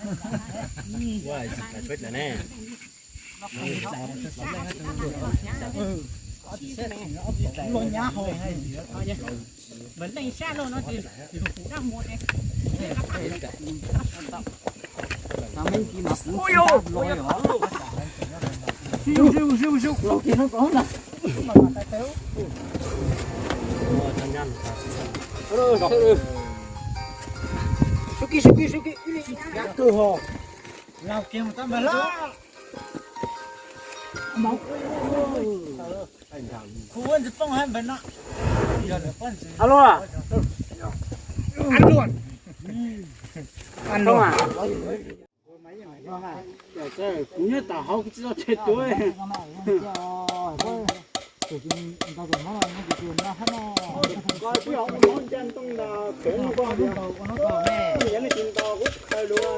Ua tsis txais peb lawm ne. Alo. Alo. Kuv nyob tom hauv kuv tsis tau tshem tuav. Koj twb ua mob ncav ntoo ntag, pem no koj, yog nej tsis nto kuv khaws dua.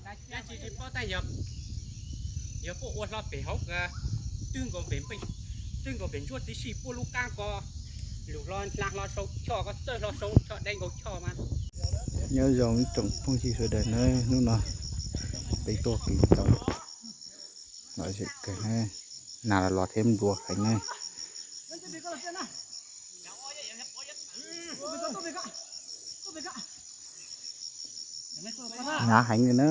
Dab tsi tsis paub tab yog, yog puab ua hlo pem hauv, twb nkaus pem, twb nkaus pem ntsuab txiv sij puab lub qab ko, lug hlo hla hlo sau choj ko, txawj hlo sau choj dai nkaus choj mas. Nyob zoo ib tsoom phooj ywg sawv daws na, hnub no peb tuaj pem tau lom zem kawg na, nas los los thiab nplua heev na. Hnyav heev li na.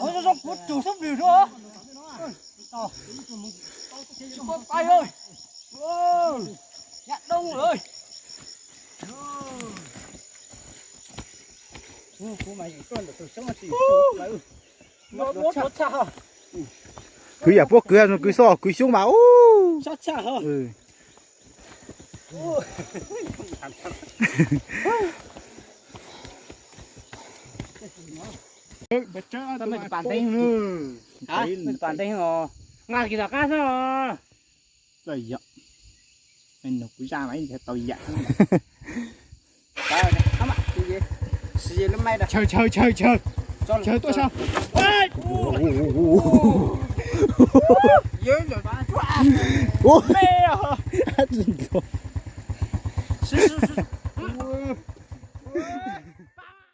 Ov, zoo kuv tsum xub plis rua. Tsis pom qab li. Yam doo lawm. Kwv yam puab kwv, kwv xoj kwv xyoob mas ub. Pas nteeg, pas nteeg os. Nqa kiag tom qab xwb os. Txawj yom. Nug kuv zaj mas ib tau yam. Chaw, chaw, chaw, chaw. Chaw tuaj saib.